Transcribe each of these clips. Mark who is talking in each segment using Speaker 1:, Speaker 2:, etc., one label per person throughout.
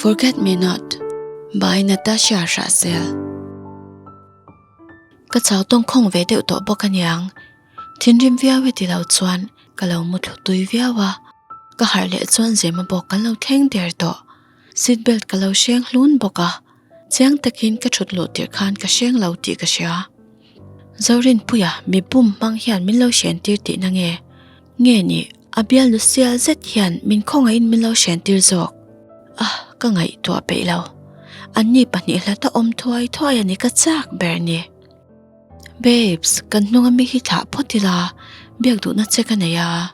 Speaker 1: Forget Me Not by Natasha Hrahsel Ka chau tawng khawng ve deuh tawh bawk aniang. Thinrim viau e ti lo chuan ka lo mu thlu tui viau a. Ka harh leh chuan zema bawk kan lo thleng der tawh. Seat belt ka lo hreng hlun bawk a. Chiang takin ka thut luh tirh khan ka hreng lo tih ka hria. Zorinpuia mi bum hmang hian min lo hren tir tihna nge? Nge ni, a bialnu sial zet hian min khawngaihin min lo hren tir zawk? Ah, ka ngaihtuah peih lo. Anni pahnih hlata awm thuai thuai a ni ka chak ber ni. Babes, kan hnunga mi hi thlah phawt ila, biak duhna che ka nei a.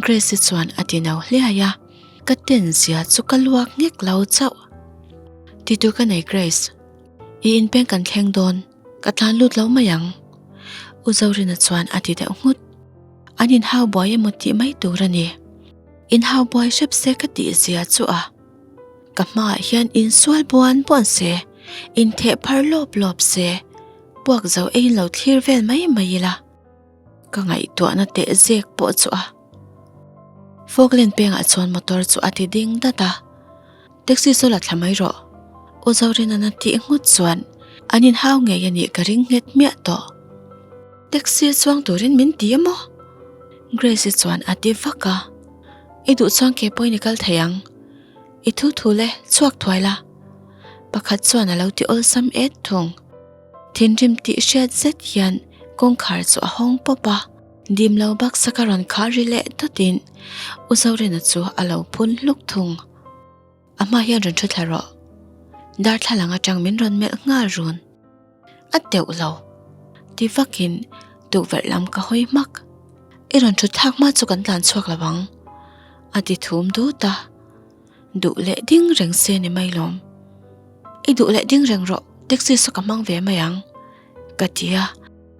Speaker 1: Grace-i chuan a ti no hliai a, ka ten zia chu ka luak nghek lo chauh. Ti tur ka nei Grace, i inpeng kan thleng dawn, ka tlan lut lo mai ang. U Zorina chuan a ti deuh nghut. An inhau buai emaw tih mai tur a ni. Inhau buai hrep se ka tih zia chu a. Ka hmaah hian insual buan buan se, intheh phar lawp lawp se, puak zo eiin lo thlir vel mai mai ila. Ka ngaihtuahna teh zek pawh chu a. Falkland pengah chuan motor chu a ti ding dat a. Taxi saw la thla mai rawh. U Zorinana tih nghut chuan an inhau ngei a nih ka ring nghet miah tawh. Taxi chuang turin min ti emaw? Grace-i chuan a ti vak a. I duh chuan ke pawhin i kal thei ang. I thu thu le, chhuak thuai la. Pakhat chuan a lo ti awlsam et thung. Thinrim tih hriat zet hian kawngkhar chu a hawng pawp a, dim lo baksak a rawn khah ri leh dawtin U Zorina chu a lo phun hluk thung. A hma hian rawn thu thla rawh. Darthlalang atang min rawn melh nghal run. A teuh lo. Ti vakin tukverh lam ka hawi hmak. I rawn thut thlak hma chu kan tlan chhuak lo ang. A ti thum dut a. Duh leh ding reng se ni mai lawm. I duh leh ding reng rawh, taxi saw ka hmang ve mai ang. Ka ti a,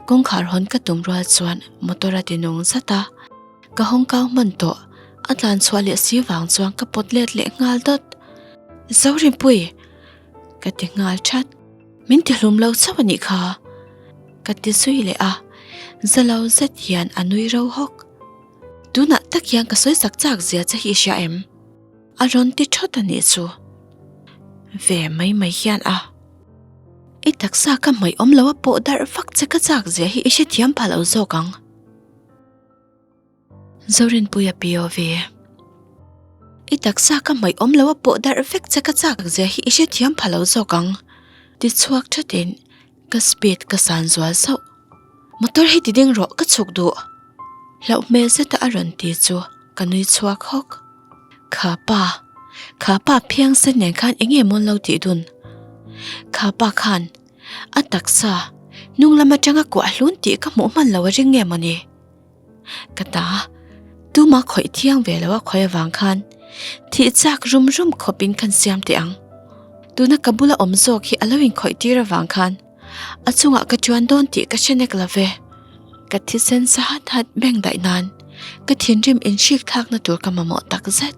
Speaker 1: kawngkhar hawn ka tum rual chuan motor a ti nung zat a. Ka hawng kau hman tawh, a tlan chhuah leh si vang chuan ka pawt let leh nghal dawt. Zorinpui! Ka ti nghal that. Min ti hlum lo chauh a nih kha. Ka ti zui leh a, za lo zet hian a nui ro hawk. Tunah tak hian ka sawi chak chak zia che hi i hria em? A rawn ti thawt a nih chu. Ve mai mai hian a. I taksa ka hmawih awm lo a pawh darh vak che ka chak zia hi i hrethiam pha lo zawk ang. Zorinpuia POV. I taksa ka hmawih awm lo a pawh darh vek che ka chak zia hi i hrethiam pha lo zawk ang. Ti chhuak thatin ka speed ka san zual sauh. Motor hi ti ding rawh ka chhuk duh. Hlauh hmel zeta a rawn ti chu ka nui chhuak hawk. Kha pa, kha pa phiang sen nen khan eng nge mawn lo tih dun? Kha pa khan a taksa hnung lam atanga kuah hlun tih ka hmuh hman lo a ring nge mawni? Ka ta, tuma khawih thiang ve lo a khawih avang khan thih chak rum rum khawpin khan siam teh ang. Tuna ka bula awm zawk hi a lo inkhawih tir avang khan a chungah ka chuan dawn tih ka hre nek lo ve. Ka thisen sa hat hat beng daih nan ka thinrim inhrik thlakna tur ka mamawh tak zet.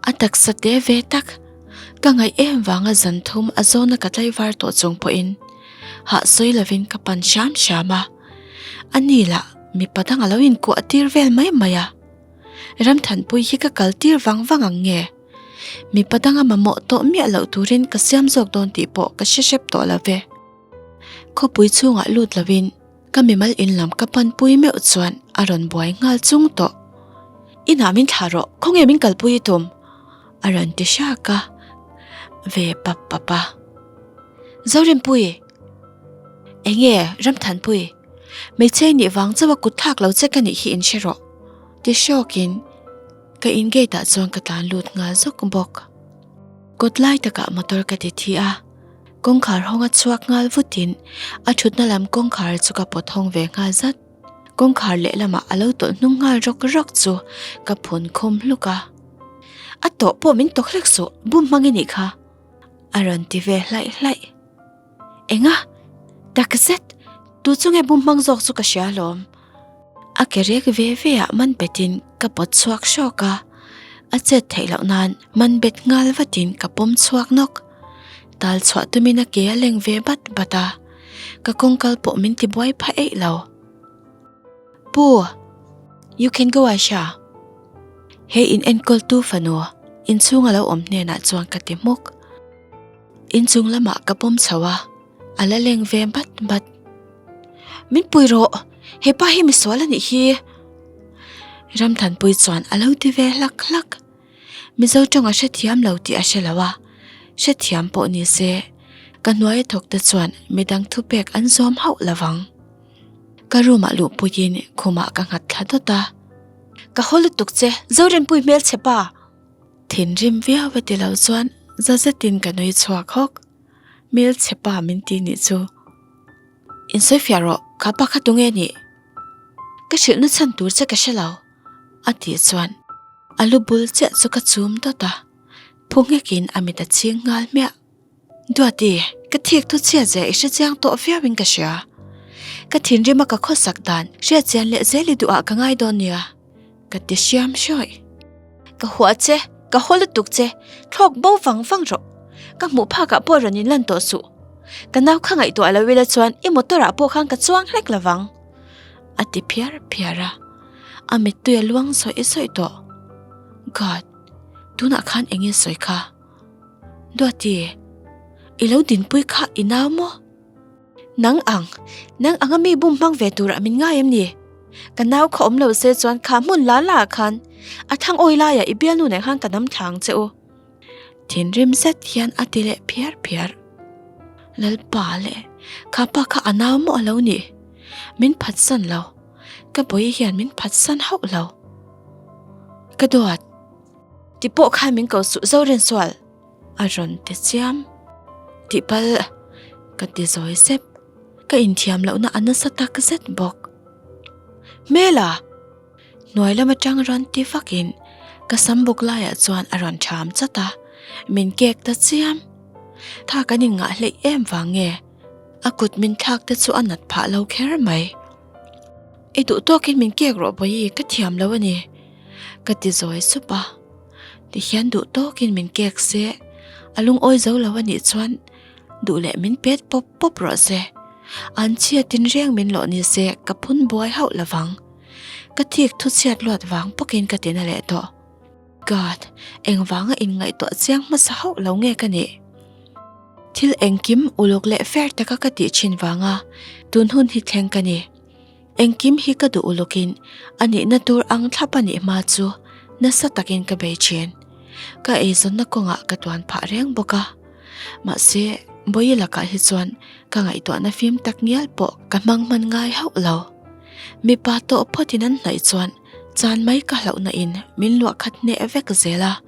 Speaker 1: A taksa te ve tak, ka ngaih em vanga zan thum a zawna ka tlaivar tawh chung pawhin hah sawi lovin ka pan hram hram a. A ni lah mipa dang a lo inkuah tir vel mai mai a. Ramthanpui hi ka kal tir vang vang ang nge? Mipa danga mamawh tawh miah loh turin ka siam zawk dawn tih pawh ka hre hrep tawh lo ve. Khawpui chhungah lut lovin ka mimal in lam ka panpui meuh chuan a rawn buai nghal chung tawh. Inah min thlah rawh, khawnge min kalpui i tum? A rawn ti hrak a, ve pap pap a. Zorinpui! Enge Ramthanpui? Hmeichhe i nih vang chauh a kut thlak lo che ka nih hi in hre rawh. Ti hrawkin ka in gate ah chuan ka tlan lut nghal zawk bawk. Kawt lai takah motor ka ti thi a, kawngkhar hawng a chhuak nghal vutin a thutna lam kawngkhar chu ka pawt hawng ve nghal zat. Kawngkhar lehlamah a lo tawlh hnung nghal rawk rawk chu ka phun khum hluk a. A tawh pawh min tawk hlek suh, bum hmang i nih kha. A rawn ti ve hlaih hlaih. Enga? Tak zet! Tu chu nge bum hmang zawk chu ka hria alawm. A ke rek ve ve ah man betin ka pawt chhuak hrawk a, a chet theih loh nan man bet nghal vatin ka pawm chhuak nawk. Tal chhuah tumin a ke a leng ve bat bat a, ka kawngkal pawh min ti buai pha eih lo. Pu! You can go Aisha. He in enkawl tu fanu. Inchhung a lo awm hnenah chuan ka ti hmuk. Inchung lamah ka pawm chho a, a la leng ve bat bat. Min pui rawh, hepa hi misual a nih hi. Ramthanpui chuan a lo ti ve hlak hlak. Mizo tawng a hrethiam lo tih a hre lo a, hrethiam pawh ni se, ka hnuaia thawk te chuan midang thupek an zawm hauh lo vang. Ka room ah luhpuiin khumah ka nghat thla dawt a. Ka haw lutuk che, Zorinpui hmelchhe pa! Thinrim viau a ti lo chuan za zetin ka nui chhuak hawk. Hmelchhe pa min ti nih chu. Insawi fiah rawh, kha pa kha tunge nih? Ka hrilhna chhan tur che ka hre lo, a tih chuan a lu bul chiah chu ka chum dawt a, phu nghekin a mit a chhing nghal hmiah. Duati, ka thik thu chhiat zia i hre chiang tawh viauin ka hria. Ka thinrima ka khawsak dan hriat chian leh zel i duhah ka ngai dawn nia, ka ti hriam hrawih. Ka huah che, ka haw lutuk che, thlawk bo vang vang rawh. Ka hmuh phakah pawh rawn inlan tawh suh. Ka nau kha ngaihtuah lo ila chuan i motor ah pawh khan ka chuang hlek lo vang, a ti phiar phiar a. A mittui a luang zawih zawih tawh. God, tunah khan eng nge sawi kha? Duati, i lo dinpui kha i nau maw? Nang ang, nang anga mi bum hmang ve turah min ngai em ni? Ka nau kha awm lo se chuan kha hmun la la ah khan a thang awi laiah i bialnu nen khan ka nam thla ang che u. Thinrim zet hian a ti leh phiar phiar. Lalpa leh kha pa kha a nau maw a lo nih? Min phatsan lo, ka bawi hian min phatsan hauh lo. Ka duat, ti pawh khan min ko suh Zorinsual. A rawn ti chiam. Tihpalh ka ti zawi sep. Ka inthiam lohna a nasa tak zet bawk. Hmela! Hnuai lam atang rawn ti vakin ka sam bawk laiah chuan a rawn ṭham chat a, min kek ta chiam. Tha kan inngah hleih em vang nge a kut min thlak te chu a nat phah lo kher mai. I duh tawkin min kek rawh Bawihi ka thiam lo a ni ka ti zawi sup a. Tihian duh tawkin min kek se, a lungawi zo lo a nih chuan duh leh min pet pawp pawp rawh se. An chhiatin reng min lawh ni se ka phun buai hauh lo vang. Ka thik thu chhiat luat vang bawkin ka tina leh tawh. God, engvanga inngaihtuah chiang hmasa hauh lo nge ka nih? Thil engkim uluk leh fair taka ka tih thin vanga tun hun hi thleng ka ni. Engkim hi ka duh ulukin a nihna tur ang thlap a nih hma chu nasa takin ka bei thin. Ka eizawnna kawngah ka tuan phah reng bawk a. Mahse, Bawihi lakah hi chuan ka ngaihtuahna fim tak ngial pawh ka hmang hman ngai hauh lo. Mipa tawh phawtin an hnaih chuan chan mai ka hlauhna in min luah khat hneh vek zel a.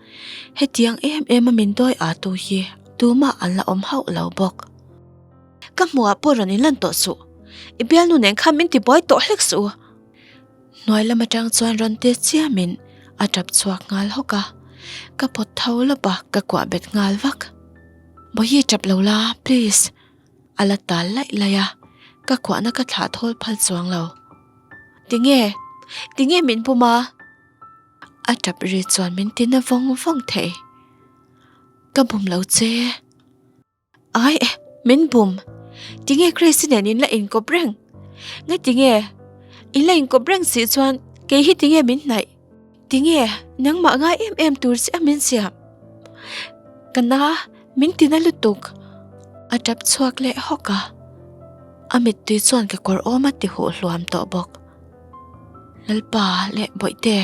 Speaker 1: Hetiang em em a min dawi â tu hi tumah an la awm hauh lo bawk. Ka hmuhah pawh rawn inlan tawh suh. I bialnu nen khan min tibuai tawh hlek suh u. Hnuai lam atang chuan rawn te chiamin a tap chhuak nghal hawk a. Ka pawt tho lawp a, ka kuah bet nghal vak. Bawihi tap lo la, please. A la tal laih laih a, ka kuahna ka thlah thawl phal chuang lo. Tinge? Tinge min bum a? A tap ri chuan min tina vawng vawng thei. Ka bum lo che. Ai, min bum. Tinge Grace nen in la inkawp reng? Nge tinge? In la inkawp reng si chuan kei hi tinge min hnaih? Tinge nangmah ngai em em tur che a min siam? Ka na, min tina lutuk. A tap chhuak leh hawk a. A mittui chuan ka kawr awm a ti huh hluam tawh bawk. Lalpa leh Bawihte,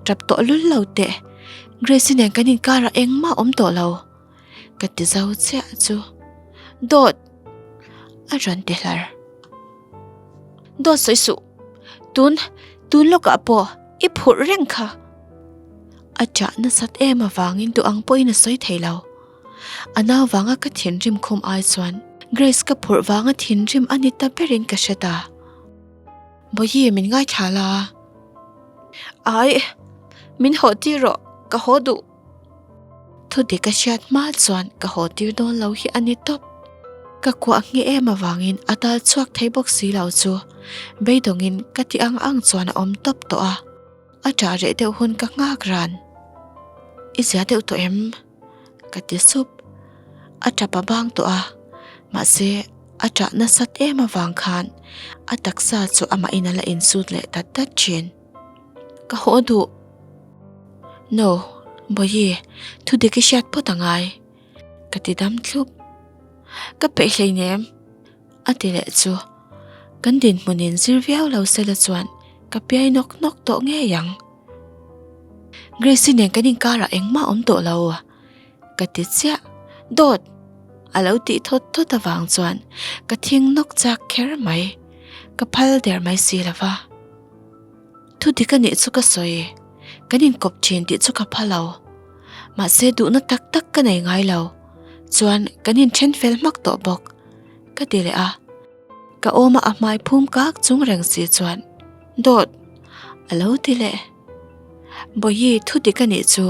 Speaker 1: tap tawh lul lo teh. Grace nen kan inkarah engmah awm tawh lo. Ka ti zo chiah chu dawt a rawn ti hlar. Dawt sawi suh, tun tun lawkah pawh i phurh reng kha. A ṭah nasat em avangin duh ang pawhin a sawi thei lo. A nau vanga ka thinrim khum ai chuan Grace ka phurh vanga thinrim a ni ta berin ka hre ta. Bawihi min ngaithla la. Ai, min haw tir rawh, ka haw duh. Thu dik a hriat hma chuan ka haw tir dawn lo hi a ni tawp. Ka kuah nghe em avangin a tal chhuak thei bawk si lo chu beidawngin ka ti ang ang chuan a awm tawp tawh a, a ṭah reh deuh hun ka nghak ran. I zia deuh tawh em? Ka ti sup. A ṭap a bang tawh a, mahse a ṭah nasat em avang khan a taksa chu amahin a la insut leh dat dat ṭhin. Ka haw duh. No. Bawihi, thudik i hriat phawt angai. Ka ti dam thlup. Ka peih hleinem. A ti leh chu. Kan dinhmunin zir viau lo sela chuan ka piai nawk nawk tawh ngei ang. Grace-i nen kan inkarah engmah awm tawh lo. Ka ti chiah. Dawt! A lo tih thawt thawt avang chuan ka thing nawk chak kher mai. Ka phal der mai si lo va. Thu dik a nih chu ka sawi. Kan inkawp thin tih chu ka pha lo. Mahse duhna tak tak ka nei ngai lo. Chuan kan inthen fel hmak tawh bawk. Ka ti leh a. Ka awma a hmai phum kak chung reng si chuan Dawt! A lo ti leh. Bawihi thu dik a nih chu.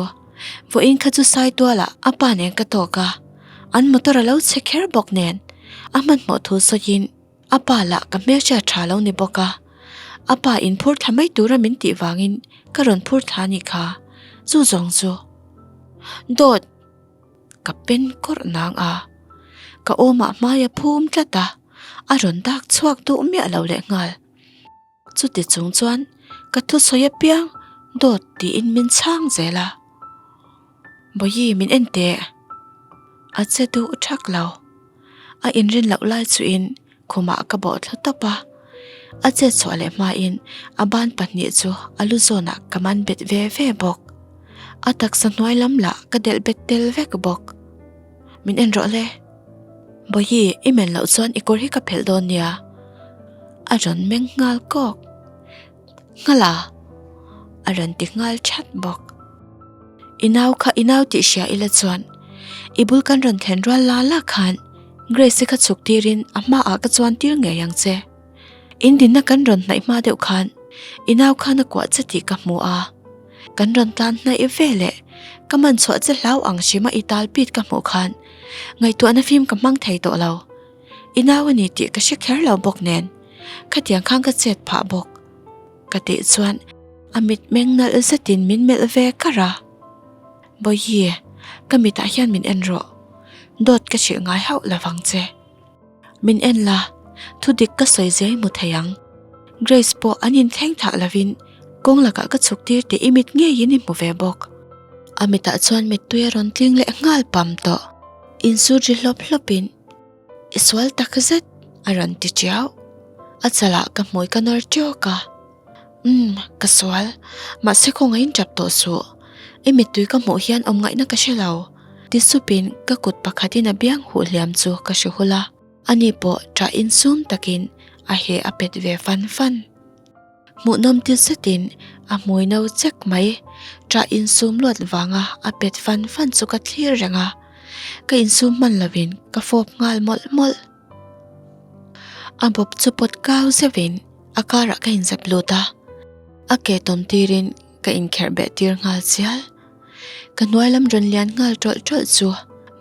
Speaker 1: Vawiin kha chu Saitualah a pa nen ka tawk a. An motor a lo chhe kher bawk nen a hmanhmawh thu sawiin A pa lah ka hmelhriat tha lo ni bawk a, a pa in phur thla mai tura min tih vangin ka rawn phur thla ni kha, chu zawng chu. Dawt! Ka pen kawrh nang a, ka awmah hmai a phum tlat a, a rawn dak chhuak duh miah lo leh nghal. Chuti chung chuan ka thusawi apiang dawt tiin min chhang zel a. Bawihi min en teh. A che duh thak lo. A inrin loh lai chuin khumah ka bawh thla tawp a. A chet chhuah leh hmain a ban pahnih chu a lu zawnah ka man bet ve ve bawk. A taksa hnuai lam lah ka delh bet tel vek bawk. Min en rawh le. Bawihi i men loh chuan i kawr hi ka phelh dawn nia. A rawn meng nghal kawk. Nghal a? A rawn ti nghal that bawk. I nau kha i nau tih hria ila chuan i bul kan rawn thlen rual la la khan Grace-i kha chhuk tirin a hmaah ka chuan tir ngei ang che. In dinna kan rawn hnaih hma deuh khan i nau khan a kuah che tih ka hmu a. Kan rawn tlan hnaih ve leh ka man chhuah che hlau ang hrima i tal pit ka hmuh khan ngaihtuahna fim ka hmang thei tawh lo. I nau a ni tih ka hre kher lo bawk nen khatiang khan ka chet phah bawk. Ka tih chuan a mit meng nalh zetin min melh ve kar a. Bawihi, ka mitah hian min en rawh. Dawt ka hrilh ngai hauh lo vang che. Min en la, thu dik ka sawi zia i hmu thei ang. Grace pawh an inthleng thah lovin kawng lakah ka chhuk tir tih i mit ngeiin i hmu ve bawk. A mitah chuan mittui a rawn tling leh nghal pam tawh. Insut ri hlawp hlawpin I sual tak zet a rawn ti tiau. A chalah ka hmui ka nawr tiawk a. Umm, ka sual. Mahse kawngaiin tap tawh suh. I mittui ka hmuh hian awm ngaihna ka hre lo. Ti supin ka kut pakhatin a biang huh hliam chu ka hre hul a. Ani pawh ṭah insum takin a heh a pet ve fan fan. Hmuhnawm ti zetin a hmui no chek mai. Ṭah insum luat vanga a pet fan fan chu ka thlir reng a. Ka insum hman lovin ka fawp nghal mawlh mawlh. A bawp chu pawt kau zeuhin a karah ka inzep lut a. A ke tawm tirin ka inkherh beh tir nghal chial. Ka hnuai lam rawn lian nghal tawlh tawlh chu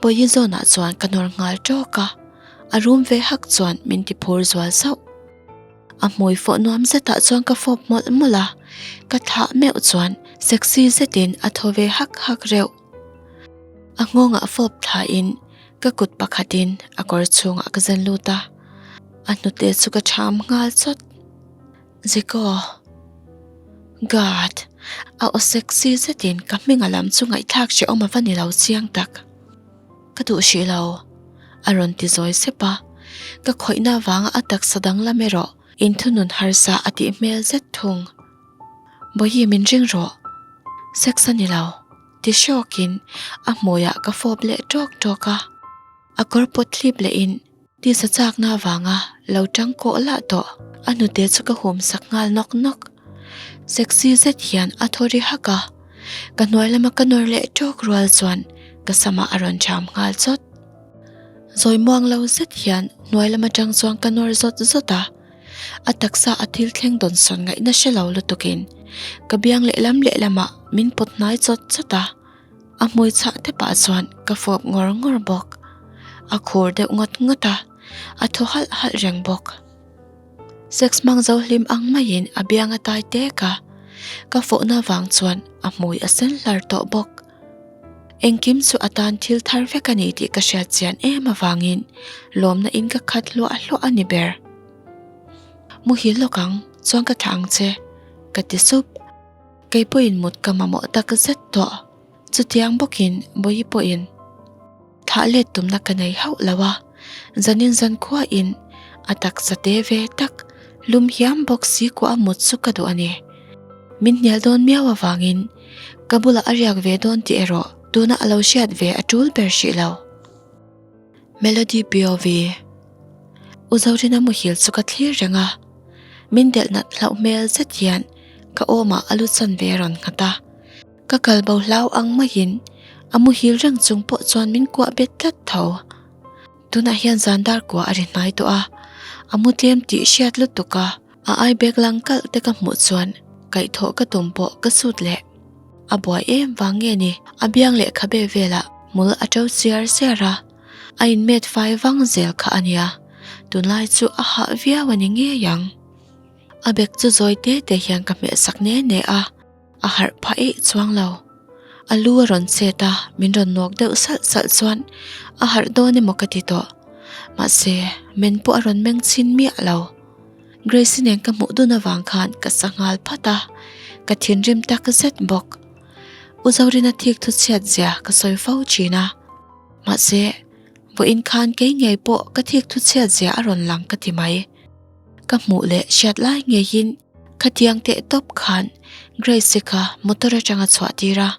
Speaker 1: Bawihi zawnah chuan ka nawr nghal tawk a. A rum ve hak chuan min ti phur zual sauh. A hmui fawh nuam zetah chuan ka fawp mawlh mawlh a, ka thlah meuh chuan sexy zetin a thaw ve hak hak reuh. A nghawngah fawp thlain ka kut pakhatin a kawr chhungah ka zen lut a, a hnute chu ka ṭham nghal chawt. Zico. God! A aw sexy zetin ka hminga lam chu ngaihthlak hrehawm a va ni lo chiang tak. Ka duh hrih lo, a rawn ti zawi sep a. Ka khawihna avanga a taksa danglam erawh inthunun harsa a tih hmel zet thung. Bawihi min ring rawh. Sex a ni lo, ti hrawkin a hmuiah ka fawp leh tawk tawk a. A kawr pawt hlip lehin tisa chakna avanga lo tang kawh lah tawh a hnute chu ka hum sak nghal nawk nawk. Sexy zet hian a thaw ri hak a, ka hnuai lama ka nawr leh tawk rual chuan ka samah a rawn cham nghal chawt. Zawi muang lo zet hian hnuai lam atang chuan ka nawr zawt zawt a, a taksa a thil thleng dawn sawn ngaihna hre lo lutukin ka biang lehlam lehlamah min pawt hnai chawt chawt a. A hmui chhah te pah chuan ka fawp ngawr ngawr bawk. A khur deuh ngawt ngawt a, a thaw halh halh reng bawk. Sex hmang zo hlim ang maiin a biang a tai tek a, ka fawhna vang chuan a hmui a sen hlar tawh bawk. Engkim chu a tan thil thar vek a ni tih ka hriat chian em avangin lawmna in ka khat hluah hluah a ni ber. Muhil lawk ang chuan ka thlah ang che, ka ti sup. Kei pawhin mut ka mamawh tak zet tawh. Chutiang bawkin Bawihi pawhin thlah let tumna ka nei hauh lo a, zanin zankhuain a taksa te ve tak lum hiam bawk si kuah a mut chu ka duh a ni. Min hnial dawn miau avangin ka bulah a riak ve dawn tih erawh tuna a lo hriat ve a tul ber hrih lo. Melody POV U Zorina muhil chu ka thlir reng a, min delh nat hlauh hmel zet hian ka awmah a lu chan ve a rawn nghat a. Ka kal bo hlau ang maiin a muhil reng chung pawh chuan min kuah bet tlat tho. Tunah hian zan dar kuah a ri hnai tawh a, a mu tlem tih hriat lutuk a, a ai bag lang kalh te ka hmuh chuan kaihthawh ka tum pawh ka sut leh. A buai em vang nge ni? A biang leh khabe velah hmul a to siar siar a, a inmet fai vang zel kha a nia. Tunlai chu a hah viau a ni ngei ang. A bag chu zawi te te hian ka hmeh sak ne ne a, a harh phah eih chuang lo. A lu a rawn chet a, min rawn nawk deuh salh salh chuan a harh dawn emaw ka ti tawh. Mahse, men pawh a rawn meng chhin miah lo. Grace-i nen ka hmuh dun avang khan ka sa nghal phat a, ka thinrim tak zet bawk. U Zorina thik thu chhiat zia ka sawi fo thin a, mahse vawiin khan kei ngei pawh ka thik thu chhiat zia a rawn lang ka ti mai. Ka hmuh leh hriat lai ngeiin khatiang teh tawp khan Grace-i kha motor atanga chhuah tir a,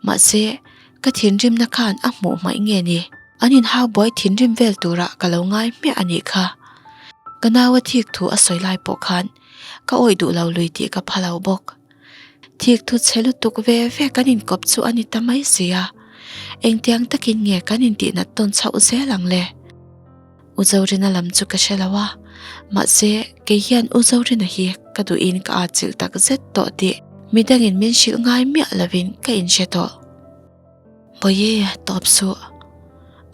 Speaker 1: mahse ka thinrimna khan a hmuh hmaih nge ni? An inhau buai thinrim vel turah ka lo ngai hmiah a nih kha. Ka nau a thik thu a sawi lai pawh khan ka awih duh lo lui tih ka pha lo bawk. Thik thu chhe lutuk ve ve kan inkawp chu a ni ta mai si a, engtiang takin nge kan intihnat tawn chhoh zel ang le? U Zorina lam chu ka hre lo a, mahse kei hian U Zorina hi ka duhin ka atchilh tak zet tawh tih midangin min hrilh ngai miah lovin ka inhre tawh. Bawihi tawp suh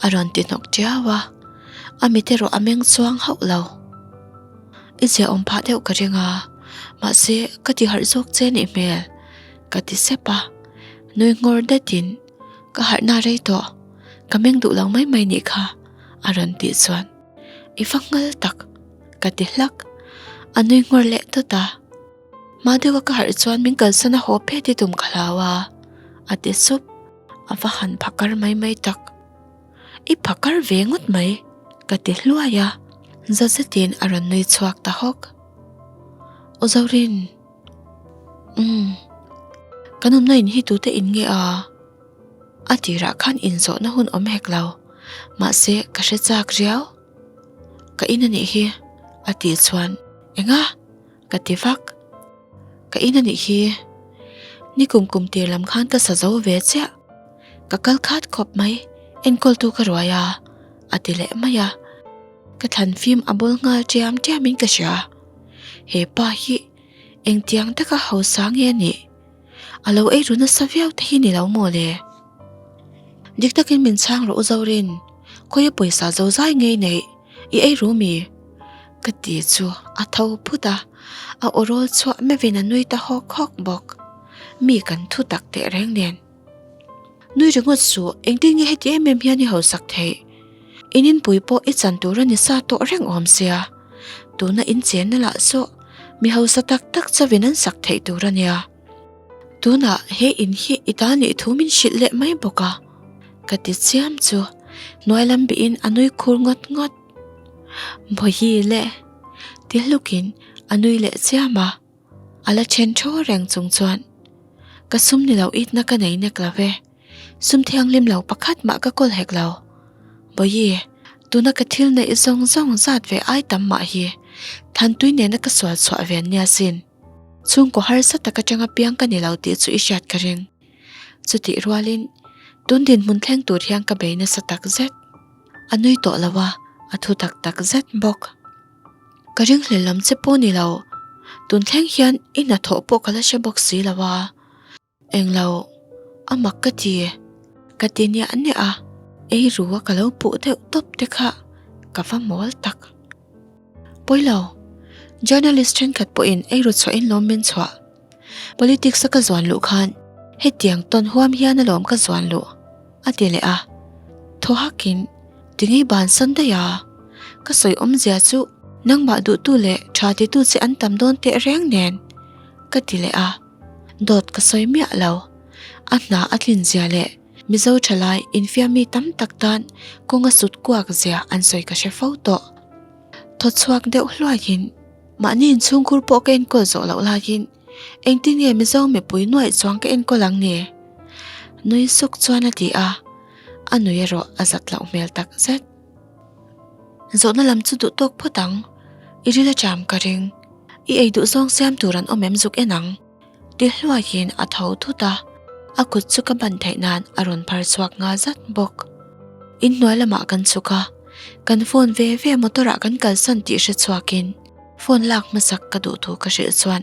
Speaker 1: a rawn ti hnawk tiau a, a mit erawh a meng chuang hauh lo. I zia awm phah deuh ka ring a, mahse ka ti harh zawk che nih hmel ka ti sep a, nui nghawr datin ka harhna rei tawh, ka meng duh lo mai mai nih kha a rawn tih chuan i va nghal tak ka ti hlak, a nui nghawr leh dawt a. Hma deuha ka harh chuan min kalsan a haw phet i tum ka hlau a, a ti sup. A va han phakar mai mai tak. I phakar ve ngawt mai, ka ti hluai a. Za zetin a rawn nui chhuak ta hawk. U Zorin, umm, kan awmna in hi tute in nge a? A tirah khan inzawhna hun awm hek lo, mahse ka hre chak riau. Ka in a nih hi, a tih chuan, Enga? Ka ti vak. Ka in a nih hi. Nikum kum tir lam khan ka sa zo ve chiah. Ka kal khat khawp mai, enkawltu ka ruai a, a ti leh mai a. Ka thlan fim a bul nghal ṭiam ṭiamin ka hria. He pa hi engtiang taka hausa nge a nih? A lo ei ru nasa viau te hi ni lo maw le? Dik takin min chhang rawh u Zorin, khawia pawisa zo zai ngei neih i ei ru mi? Ka ti chu a tho phut a, a aw rawl chhuah meuhin a nui ta hawk hawk bawk. Mi kan thu tak teh reng nen. Nui ringawt suh, engtin nge heti em em hian i hausak theih? In inpui pawh i chan tur a ni sa tawh reng awm sia. Tuna in chenna lah saw mi hausa tak tak chauhin an sak theih tur a nia. Tunah he in hi i ta nih thu min hrilh leh mai bawk a. Ka ti chiam chu hnuai lam bihin a nui khur ngawt ngawt. Bawihi le ti hlukin a nui leh chiam a. A la then thaw reng chung chuan ka sum ni lo itna ka nei nek lo ve, sum thianghlim lo pakhat mah ka kawl hek lo. Bawihi, tuna ka thil neih zawng zawng zat ve ai tam mah hi Thantui nena ka sual chhuah ve an nia sin. Chhungkaw harsa tak atanga piang ka ni lo tih chu i hriat ka ring. Chutih rualin tun dinhmun thleng tur hian ka bei nasa tak zet. A nui tawh lo a, a thu tak tak zet bawk. Ka ringhlel lam che pawh ni lo, tun thleng hian i hnathawh pawh ka la hre bawk si lo a. Englo, a mak ka ti, ka ti niah niah a, ei ru a ka lo puh deuh tawp te kha ka va mawl tak. Pawilo, journalist thenkhat pawhin ei ru chhuahin lawm min chhuah. Politics a ka zuan luh khan hetiang tawn huam hian alawm ka zuan luh, a ti leh a. Thaw hakin, Tingei bansan daih a, ka sawi awmzia chu nangmah duhtu leh tha titu che an tam dawn teh reng nen, ka ti leh a. Dawt ka sawi miah lo. A hna a tlin zia leh Mizo thalai infiam mi tam tak tan kawng a sut kuak zia an sawi ka hre fo tawh. Thaw chhuak deuh hluaiin mahni inchhungkhur pawh ka enkawl zawh loh laiin engtin nge Mizo mipui nuaih chuang ka enkawl ang ni? Nui suk chuan a ti a, a nui erawh a zat loh hmel tak zet. Zawhna lam chu duh tawk phawt ang, i ril a cham ka ring, i ei duh zawng siam tur an awm em zuk en ang? Ti hluaiin a tho thut a, a kut chu ka ban theih nan a rawn phar chhuak nghal zat bawk. Inhnuai lamah kan chhuk a, kan phone ve ve motor ah kan kalsan tih hre chhuakin phone lak hmasak ka duh thu ka hrilh chuan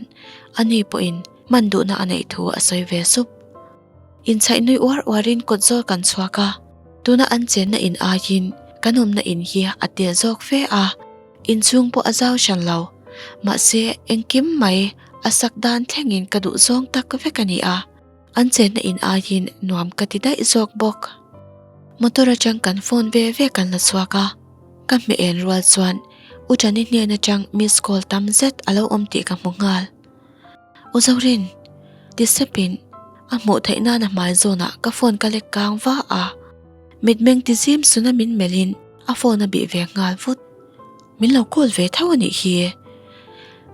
Speaker 1: ani pawhin hman duhna a neih thu a sawi ve sup. Inchhaih nui uar uarin kawt zawl kan chhuak a, tuna an chenna in aiin kan awmna in hi a tel zawk fe a, inchhung pawh a zau hran lo. Mahse, engkim mai a sak dan thlengin ka duh zawng tak vek a ni a, an chenna in aiin nuam ka ti daih zawk bawk. Motor atang kan phone ve ve kan la chhuak a, ka hmeh en rual chuan U Chani hnen atang miss call tam zet a lo awm tih ka hmu nghal. U Zorin, ti sepin a hmuh theih nana hmai zawnah ka phone ka lek kang va a, mitmeng ti zim suna min melhin a phone a bih ve nghal vut. Min lo call ve tho a nih hi.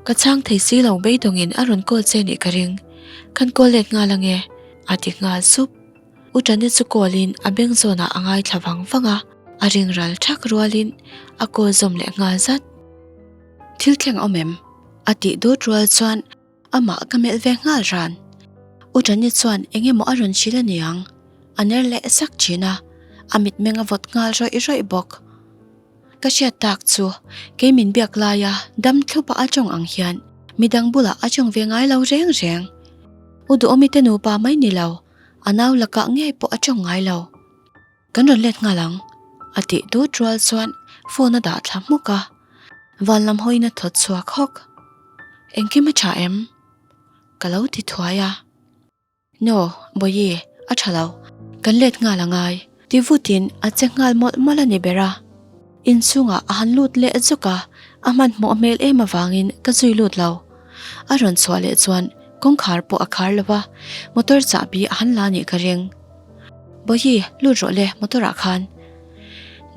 Speaker 1: Ka chhang thei si lo beidawngin a rawn call che nih ka ring. Kan call let nghal ange, a ti nghal sup. U Tani chu call in a beng zawnah a ngaithla vang vang a, a ring ral thak rualin a call zawm leh nghal zat. Thil thleng a awm em? A tih dawt rual chuan amah ka melh ve nghal ran. U Tani chuan eng emaw a rawn hrilh a niang, a ner leh sak thin a, a mitmeng a vawt nghal rawih rawih bawk. Ka hriat tak chu kei min biak laia dam thlupa a tawng ang hian midang bulah a tawng ve ngai lo reng reng. U Duhawmi te nupa mai ni lo, a nau lakah ngei pawh a tawng ngai lo. Kan rawn let nghal ang, a tih dut rual chuan phone a dah thla hmuk a, van lam hawiin a thawt chhuak hawk. Engkim a tha em? Ka lo ti thuai a. No, Bawihi, a tha lo. Kan let nghal a ngai. Ti vutin a che nghal mawlh mawlh a ni ber a. Inchhungah a han lut leh zuk a, a hmanhmawh hmel em avangin ka zui lut lo. A rawn chhuah leh chuan kawngkhar pawh a khar lo va, motor chahbi a han la nih ka ring. Bawihi, lut rawh le motor ah khan.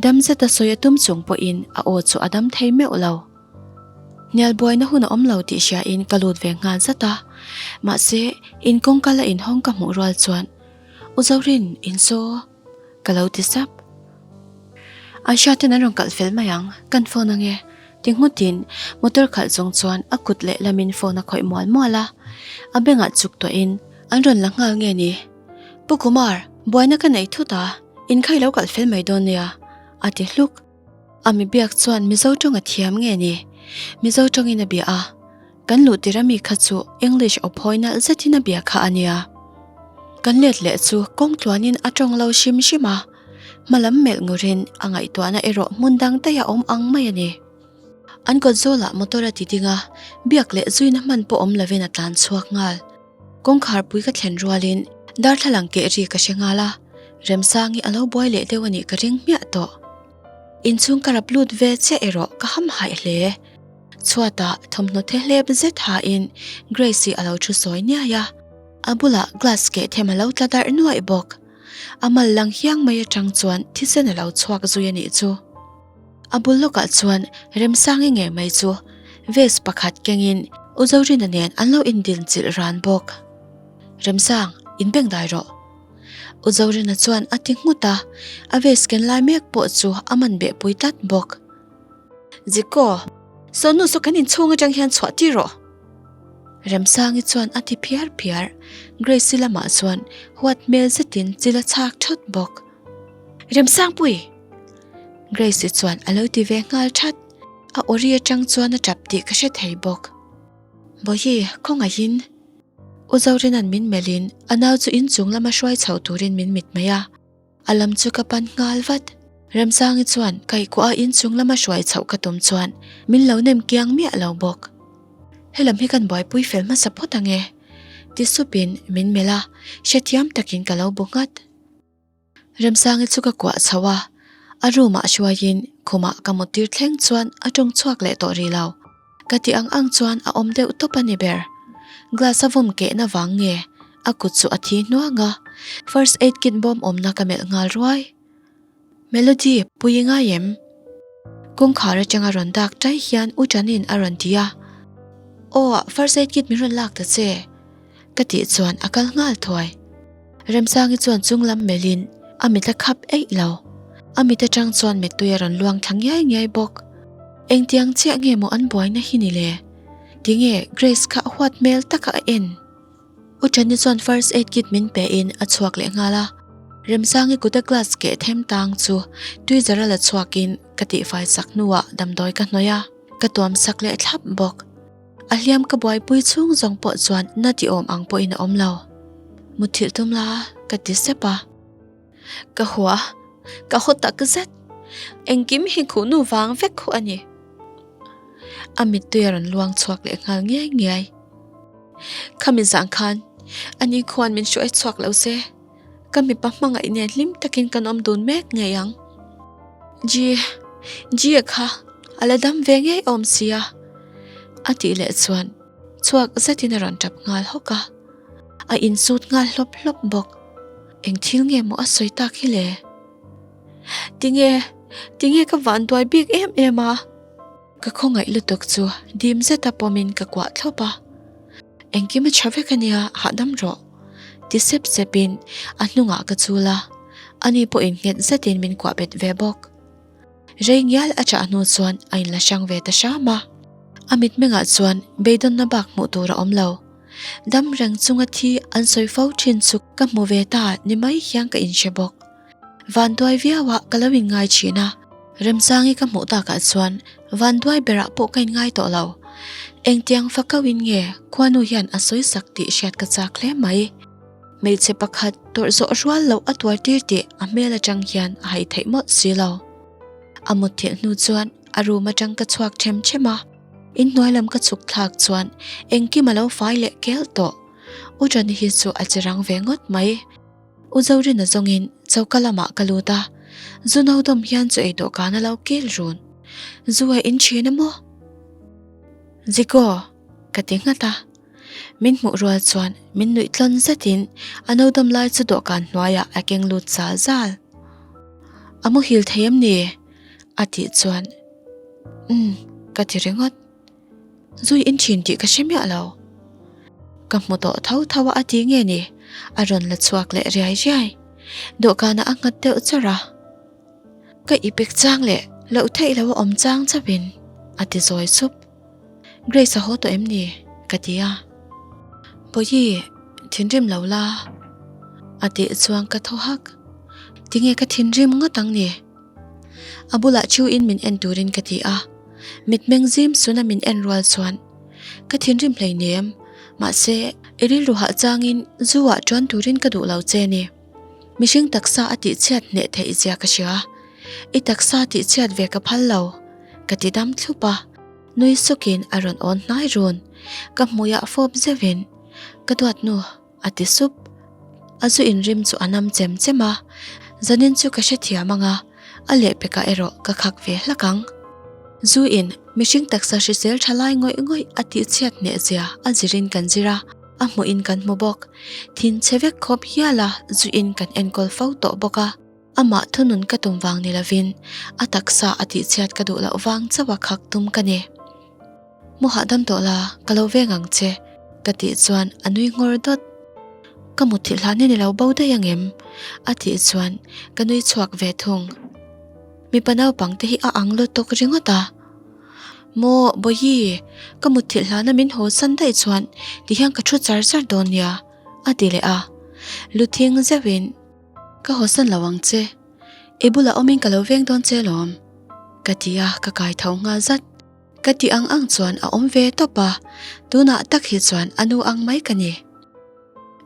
Speaker 1: Dam zeta sawi a tum chung pawhin a aw chu a dam thei meuh lo. Hnial buaina hun a awm lo tih hriain ka lut ve nghal zat a, mahse in kawngka la inhawng ka hmuh rual chuan U Zorin in saw ka lo ti sap. Aisha ten an rawn kalh fel mai ang, kan phone ange ti nghutin motor khalh chung chuan a kut lehlamin phone a khawih mual mual a, a bengah chuk tawhin an rawn la nghal nge ni. Pu Kumar, buaina ka nei thut a, in kha i lo kalh fel mai dawn nia a ti hluk. A mi biak chuan Mizo tawng a thiam nge ni? Mizo tawngin a bia a, kan luh tir ami kha chu English aw phawi nalh zetin a bia kha a nia. Kan let leh chu kawng tluanin a tawng lo hrim hrim a, hmalam melh ngurin a ngaihtuahna erawh hmun dang daih a awm ang mai a ni. An kawt zawlah motor a ti ding a, biak leh zuina hman pawh awm lovin a tlan chhuak nghal. Kawngkhar pui ka thlen rualin darthlalang keh ri ka hre nghal a, Remsangi a lo buai leh deuh a nih ka ring hmiah tawh. Inchhung ka rap lut ve chiah erawh ka ham haih hle. Chhuatah thawmhnaw the hlep zet hain Grace-i a lo thu sawi niai a, a bulah glass keh them a lo tla darh nuaih bawk. A mal lang hiang mai atang chuan thisen a lo chhuak zui a nih chu. A bul lawkah chuan Remsangi ngei mai chu vase pakhat kengin U Zorina nen an lo indinchilh ran bawk. Remsang, inbeng dai rawh. U Zorina chuan a ti nghut a, a vase ken lai mek pawh chu a man beh pui tlat bawk. Ziko, sawnu saw kan inchhung atang hian chhuah tir rawh. Remsangi chuan a ti phiar phiar, Grace-i lamah chuan huat hmel zetin chil a chhak thawt bawk. Remsangpui! Grace-i chuan a lo ti ve nghal that, a awri atang chuan a tap tih ka hre thei bawk. Bawihi, khawngaihin. U Zorina'n min melhin a nau chu inchung lama hruai chhoh turin min mit mai a, a lam chu ka pan nghal vat. Remsangi chuan kaihkuah a inchung lama hruai chhoh ka tum chuan min lo nem kiang miah lo bawk. Helam hi kan buaipui fel hmasa phawt ange, ti supin min melh a, hrethiam takin ka lo bu nghat. Remsangi chu ka kuah chho a, a room ah hruaiin khumah ka muttir thleng chuan a tawng chhuak leh tawh rih lo. Ka tih ang ang chuan a awm deuh tawp a ni ber. Glass a vawm kehna vang nge? A kut chu a thi hnuang a, first aid kit bawm awmna ka melh nghal ruai. Melody, pui i ngai em? Kawngkhar atanga rawn dak tai hian U Chanin a rawn ti a. Aw, first aid kit min rawn lak ta che. Ka tih chuan a kal nghal thuai. Remsangi chuan chung lam melhin a mit a khap eih lo. A mit atang chuan mittui a rawn luang thla ngiai ngiai bawk. Engtiang chiah nge maw an buaina hi ni le? Tinge Grace kha a huat hmel taka a en? U Chani chuan first aid kit min pe in a chhuak leh nghal a. Remsangi kuta glass keh them tang chu tui zara la chhuak in ka tihfai sak hnuah damdawi ka hnawih a, ka tuam sak leh thlap bawk. A hliam ka buaipui chhung zawng pawh chuan na ti awm ang pawhin a awm lo. Muthilh tum la ka ti sep a. Ka hua, ka haw tak zet. Engkim hi khuhnu vang vek khuh a ni. A mittui a rawn luang chhuak leh nghal ngiai ngiai. Khami zang khan ani khuan min hruai chhuak lo se, ka mipa hmangaih nen hlim takin kan awm dun mek ngei ang. Ji, Ji-a kha a la dam ve ngei awm sia, a tih leh chuan chhuak zetin a rawn tap nghal hawk a. A insut nghal hlawp hlawp bawk. Eng thil nge maw a sawi tak hi le? Tinge, tinge ka vanduai bik em em a? Ka khawngaih lutuk chu dim zeta pawmin ka kuah thlawp a. Engkim a tha vek ania, hahdam rawh. Ti sep sepin a hnungah ka chul a, ani pawhin nghet zetin min kuah bet ve bawk. Rei ngial a chah hnu chuan a inla hrang ve ta hram a. A mitmengah chuan beidawnna bak hmuh tur a awm lo. Dam reng chunga thi an sawi fo thin chu ka hmu ve ta ni mai hian ka inhre bawk. Vanduai viauah ka lo inngai thin a, Remsangi ka hmuh takah chuan vanduai berah pawh ka inngai tawh lo. Engtiang fakauin nge khuanu hian a sawi sak tih hriat ka chak hle mai. Hmeichhe pakhat tawrh zawh rual loh a tuar tir tih a hmel atang hian a hai theih mawlh si lo. A mutthilh hnu chuan a room atang ka chhuak them them a, inhnuai lam ka chhuk thlak chuan engkim a lo fai leh kel tawh. U Rani hi chu a che rang ve ngawt mai. U Zorina zawngin choka lamah ka lut a, zu no dawm hian chu ei dawhkan a lo kil run. Zu a in thin a maw? Ziko, ka ti nghat a. Min hmuh rual chuan min nuih tlawn zetin a no dawm lai chu dawhkan hnuaiah a keng lut zal zal. A muhil thei em ni? A tih chuan, Umm, ka ti ringawt. Zui in thin tih ka hre miah lo. Ka hmu tawh tho tho a a ti nge ni? A rawn la chhuak leh riai riai. Dawhkanah a nghat deuh chawrh a. Ka ipik chang leh loh theih lo a awm chang chauhin a ti zawi sup. Grace a haw tawh em ni? Ka ti a. Bawihi, thinrim lo la. A tih chuan ka thaw hak. Tinge ka thinrim ngawt ang ni? A bulah Chew-in min en turin ka ti a, mitmeng zim suna min en rual chuan ka thinrim hleinem, mahse i rilru hah changin zu-ah ṭuan turin ka duh lo che ni. Mihring taksa a tihchhiat hneh theih zia ka hria, i taksa tihchhiat ve ka phal lo, ka ti dam thlup a, nui sukin a rawn awn hnai run, ka hmuiah fawp zeuhin ka duat nu. A ti sup. A zu inrim chu a nam chem chem a, zanin chu ka hrethiam ang a, a lehpekah erawh ka khak ve hlak ang. Zu in mihring taksa hrisel tha lai ngawih ngawih a tihchhiat hneh zia a zirin kan zir a, a hmuhin kan hmu bawk. Thin chhe vek khawp hial a zu in kan enkawl fo tawh bawk a. Amah thunun ka tum vang ni lovin a taksa a tihchhiat ka duh loh vang chauh a khak tum ka ni. Mu hahdam tawh la, ka lo veng ang che, ka tih chuan a nui nghawr dawt. Ka mutthilh hlan hi ni lo bo daih ang em? A tih chuan ka nui chhuak ve thung. Mipa naupang te hi a ang lutuk ringawt a. Maw Bawihi, ka mutthilh hlana min haw san daih chuan tihian ka thu char char dawn nia, a ti leh a. Lu thing zeuhin. Ka haw san lo ang che, i bulah awmin ka lo veng dawn che lawm, ka ti a, ka kai tho nghal zat. Ka tih ang ang chuan a awm ve tawp a, tunah tak hi chuan a nu ang mai ka ni.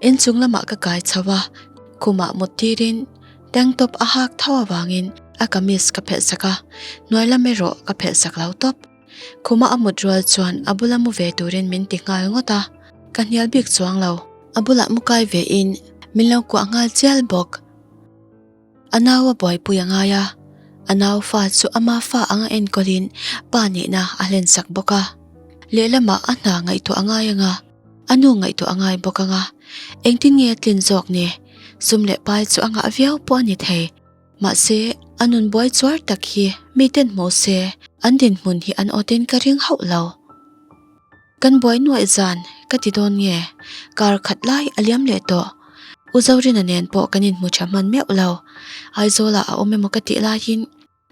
Speaker 1: Inchung lamah ka kai chho a, khumah mut tirin tank top a hak tho avangin a kamis ka phelh sak a, hnuai lam erawh ka phelh sak lo tawp. Khuma a mut rual chuan a bula mu ve turin min ti nghal ngawt a, ka hnial bik chuang lo. A bulah mu kai ve in min lo kuah nghal chial bawk. A nau a buaipui a ngai a, a nau fa chu ama fa anga enkawlin pa nihna a hlensak bawk a. Lehlamah a hna ngaihtuah a ngai ang a, a nu ngaihtuah a ngai bawk ang a. Engtin nge a tlin zawk ni? Sum leh pai chu a ngah viau pawh a ni thei. Mahse, a nun buai chuar tak hi miten hmu se an dinhmun hi an awtin ka ring hauh lo. Kan buai nuaih zan ka ti dawn nge? Kar khat lai a liam leh tawh. U Zorina nen pawh kan inhmu tha hman meuh lo. Aizawlah a awm emaw ka tih laiin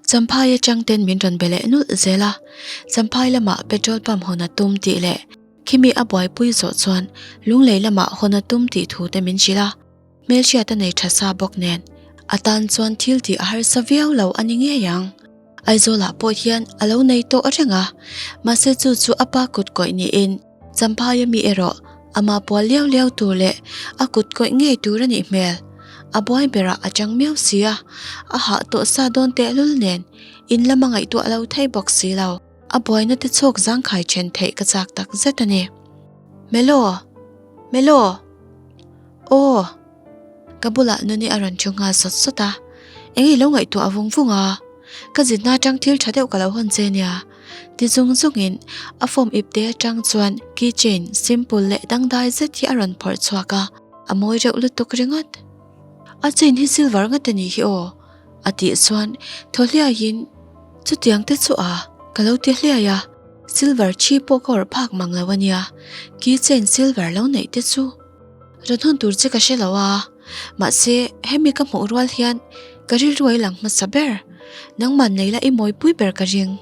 Speaker 1: Champhai atang ten min rawn be leh nulh zel a. Champhai lamah petrol pump hawn a tum tih leh khimi a buaipui zawh chuan Lunglei lamah hawn a tum tih thu te min hrilh a. Hmelhriat a nei tha sa bawk nen a tan chuan thil tih a harsa viau lo a ni ngei ang. Aizawlah pawh hian a lo nei tawh reng a, mahse chu chu a pa kut kawih niin Champhaia mi erawh ama pual liau liau tur leh a kut kawih ngei tur a nih hmel. A buai berah a chang miau si a, a hah tawh sa dawn tehlul nen in lama ngaihtuah lo thei bawk si lo. A buaina te chhawk zangkhai then theih ka chak tak zet a ni. Melo! Melo! Aw! Ka bulah Nuni a rawn thu nghal sawt sawt a, eng i lo ngaihtuah vung vung a, ka zinna atang thil tha deuh ka lo hawn che nia. Ti zung zungin a form ipte atang chuan key chain simple leh dangdai zet hi a rawn phawrh chhuak a, a mawi reuh lutuk ringawt. A chain hi silver ngat a nih hi aw, a tih chuan thaw hliaiin chutiang te chu a, ka lo ti hliai a, silver thi pawh ka awrh phak mang lo a nia, key chain silver lo neih te chu. Rawn hawn tur che ka hre lo a, mahse hemi ka hmuh rual hian ka rilru a lang hmasa ber. Nangmah nei la i mawipui ber ka ring.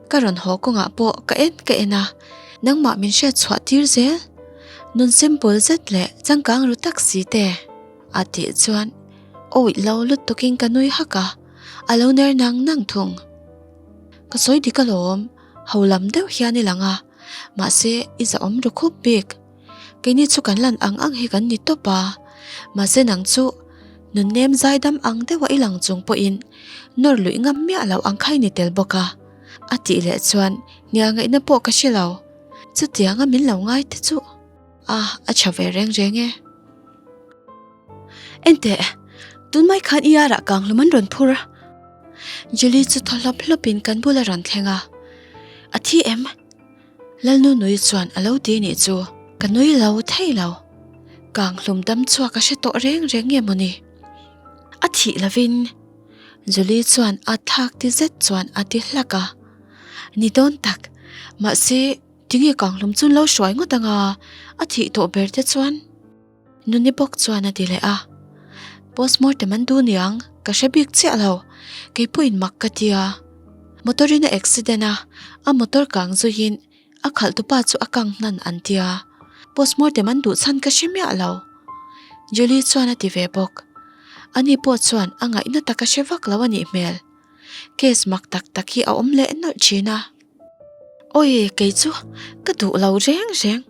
Speaker 1: Ka rawn haw kawngah pawh ka en ka en a, nangmah min hriat chhuah tir zel. Nun simple zet leh changkang ru tak si te a tih chuan awih lo lutukin ka nui hak a, a lo ner nang nang thung. Ka sawi dik alawm, ho lam deuh hian i lang a, mahse i zahawm ru khup bik. Keini chu kan lan ang ang hi kan ni tawp a, mahse nang chu nunnem zaidam ang deuha i lang chung pawhin nawr luih ngam miah loh ang kha i ni tel bawk a, a tih leh chuan hnial ngaihna pawh ka hre lo. Chutianga min lo ngai te chu a a tha ve reng reng e. Enteh, tun mai khan i arah kang hlum an rawn phur a. Julie chu thaw hlawp hlawpin kan bul a rawn thleng a, A thi em? Lalnu nui chuan a lo ti nih chu ka nui lo thei lo. Kang hlum dam chhuak a hre tawh reng reng nge mawni? A thih lovin Julie chuan a thlak ti zet chuan a ti hlak a. Ni dawn tak, mahse tinge kang hlum chu lo hruai ngawt anga a thih tawh ber te chuan? Nuni bawk chuan a ti leh a, Postmortem an duh niang, ka hre bik chiah lo, kei pawhin mak ka ti a. Motor in a accident a, a motor kang zuiin a khalh tupa chu a kang hnan an ti a, postmortem an duh chhan ka hre miah lo. Julie chuan a ti ve bawk. Ani pawh chuan a ngaihna tak a hre vak lo a nih hmel. Case mak tak tak hi a awm leh nawlh thin a. Awi kei chu ka duh lo reng reng.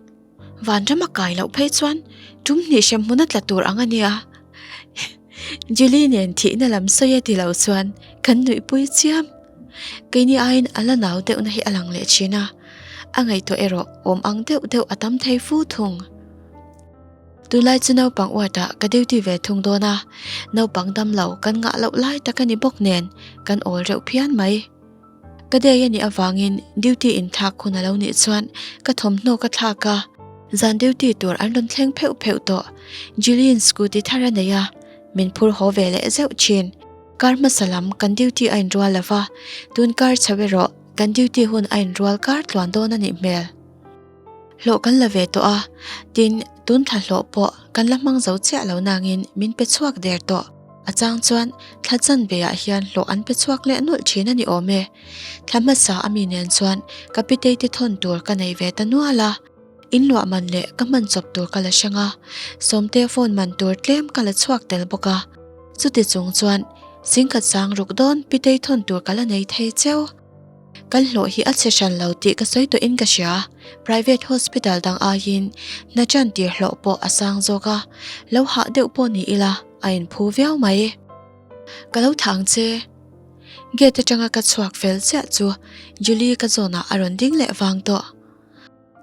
Speaker 1: Vanram a kai loh phei chuan tum hnih hrem hmun a tla tur ang a nia. Julie nen thihna lam sawi a ti lo chuan kan nuihpui chiam. Keini aiin a la nau deuhna hi a lang leh thin a, a ngaihtuah erawh awm ang deuh deuh a tam thei fu thung. Tunlai chu naupang uatah ka duty ve thung dawn a, naupang dam lo kan ngah loh lai tak a ni bawk nen kan awl reuh phian mai. Ka day a nih avangin duty inthlak hun a lo nih chuan ka thawmhnaw ka thlak a, zan duty tur an rawn thleng pheuh pheuh tawh. Julie-in scooty thar a nei a, min phur haw ve leh zeuh thin. Kar hmasa lam kan duty a inrual lo va, tun kar chho erawh kan duty hun a inrual kar tluan dawn a nih hmel. Hlawh kan la ve tawh a, tin tun thla hlawh pawh kan la hmang zo chiah lo nangin min pe chhuak der tawh. A chang chuan thla chanve ah hian hlawh an pe chhuak leh nawlh thin a ni awm e. Thla hmasa a mi nen chuan ka pitei te thawn tur ka nei ve ta nual a, in luah man leh ka hman chawp tur ka la hrang a, Sawmte phone man tur tlem ka la chhuak tel bawk a. Chuti chung chuan singkhat sang ruk dawn pitei thawn tur ka la nei thei cheu. Kan hlawh hi a chhe hran lo tih ka sawi tawhin ka hria. Private hospital dang aiin hna tan tir hlawh pawh a sang zawk a, lo hah deuh pawh ni ila a inphu viau mai. Ka lo thang che. Gate atanga ka chhuak fel chiah chu Julie ka zawnah a rawn ding leh vang tawh.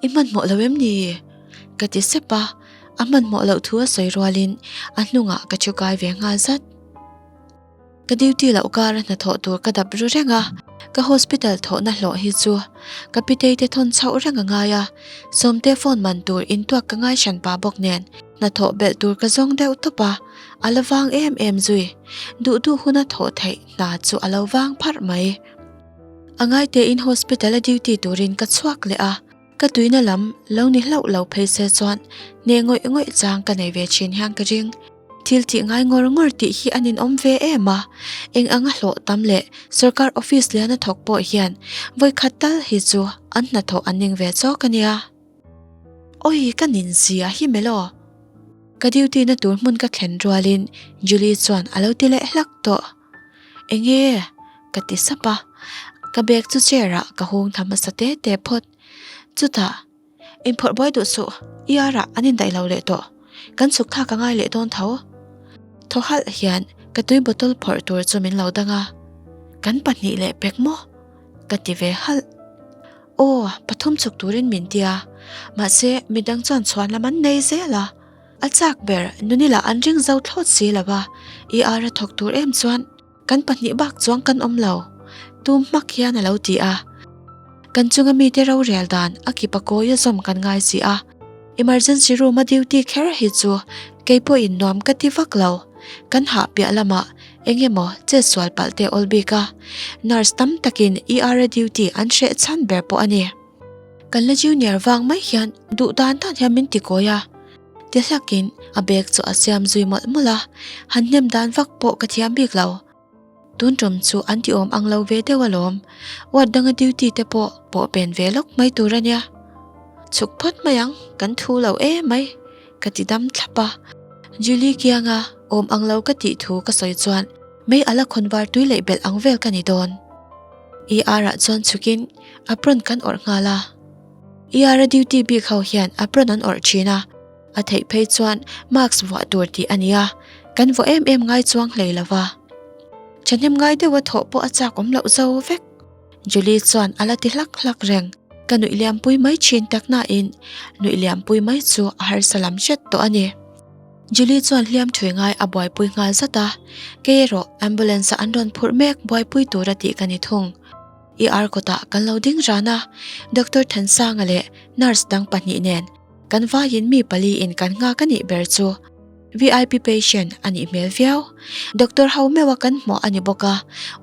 Speaker 1: I hmanhmawh lo em ni? Ka ti sep a, a hmanhmawh loh thu a sawi rualin a hnungah ka thu kai ve nghal zat. Ka duty loh kara hnathawh tur ka dap ru reng a, ka hospital thawhna hlawh hi chu ka pitei te thawn chhoh reng a ngai a, Sawmte phone man tur intuak ka ngai hran pa bawk nen. Hnathawh belh tur ka zawng deuh tawp a, a la vang em em zui. Duh duh huna thawh theih hna chu a lo vang pharh mai. A ngaitein hospital a duty turin ka chhuak leh a, ka tuina lam lo ni hlauh lo phei se chuan hneh ngawih ngawih chang ka nei ve thin hian ka ring. Thil tih ngai ngawr ngawr tih hi a ninawm ve em a, eng anga hlawh tam leh sorkar office liana thawk pawh hian vawikhat tal hi chu an hnathawh an ning ve chawk a nia. Awi ka nin zia hi melaw? Ka duty na tur hmun ka thlen rualin Julie chuan a lo ti leh hlak tawh. Enge? Ka ti sap a, ka bag chu chair ah ka hung tha hmasa te te phawt. Chutah, Inphawrh buai duh suh, ER ah an indaih lo leh tawh. Kan chhuk thlak a ngai leh dawn tho. Thaw halh hian ka tui bottle phawrh tur chu min lo dang a, Kan pahnih leh pek maw? Ka ti ve halh. Aw, pathum chhuk turin min ti a, mahse midang chuan chhuan lam an nei zel a. A chak ber nunila an ring zo thlawt si lo a, ER a thawk tur em chuan kan pahnih bak chuang kan awm lo, tum hmak hian a lo ti a. Kan chunga mite rorel dan a kipa kawi a zawm kan ngai si a, emergency room a duty kher hi chu kei pawhin nuam ka ti vak lo, kan hah piah lamah Eng emaw chetsual palh te awl bik a, nurse tam takin ER a duty an hreh chhan ber pawh a ni. Kan la junior vang mai hian duh dan dan hian min ti kawi a, ti hlakin a bag chu a siam zui mawlh mawlh a, han hnem dan vak pawh ka thiam bik lo. Tun tum chu an ti awm ang lo ve deuh alawm, ward danga duty te pawh pawh pen ve lawk mai tur a nia. Chhuk phawt mai ang, kan thu lo emai. Ka ti dam thlap a, Julie kianga awm ang lo ka tih thu ka sawi chuan mei ala khawn var tui leh belh ang vel ka ni dawn. ER ah chuan chhukin apron kan awrh nghal a. ER a duty bik ho hian apron an awrh thin a, a theih phei chuan mask vuah tur tih a nia, kan vuah em em ngai chuang hlei lo va. Thahnem ngai deuha thawh pawh a chak awm loh zo vek. Julie chuan a la ti hlak hlak reng. Ka nuih liampui mai thin tak nain nuih liampui mai chu a harsa lam hret tawh a ni. Julie chuan hliam thui ngai a buaipui nghal zat a, kei erawh ambulance-a an rawn phurh mek buaipui tura tih ka ni thung. ER kawtah kan lo ding ran a, Doctor Thansanga leh nurse dang pahnih nen kan vaiin mi paliin kan nghak a nih ber chu. VIP patient a nih hmel viau. Doctor ho meuha kan hmuah a ni bawk a,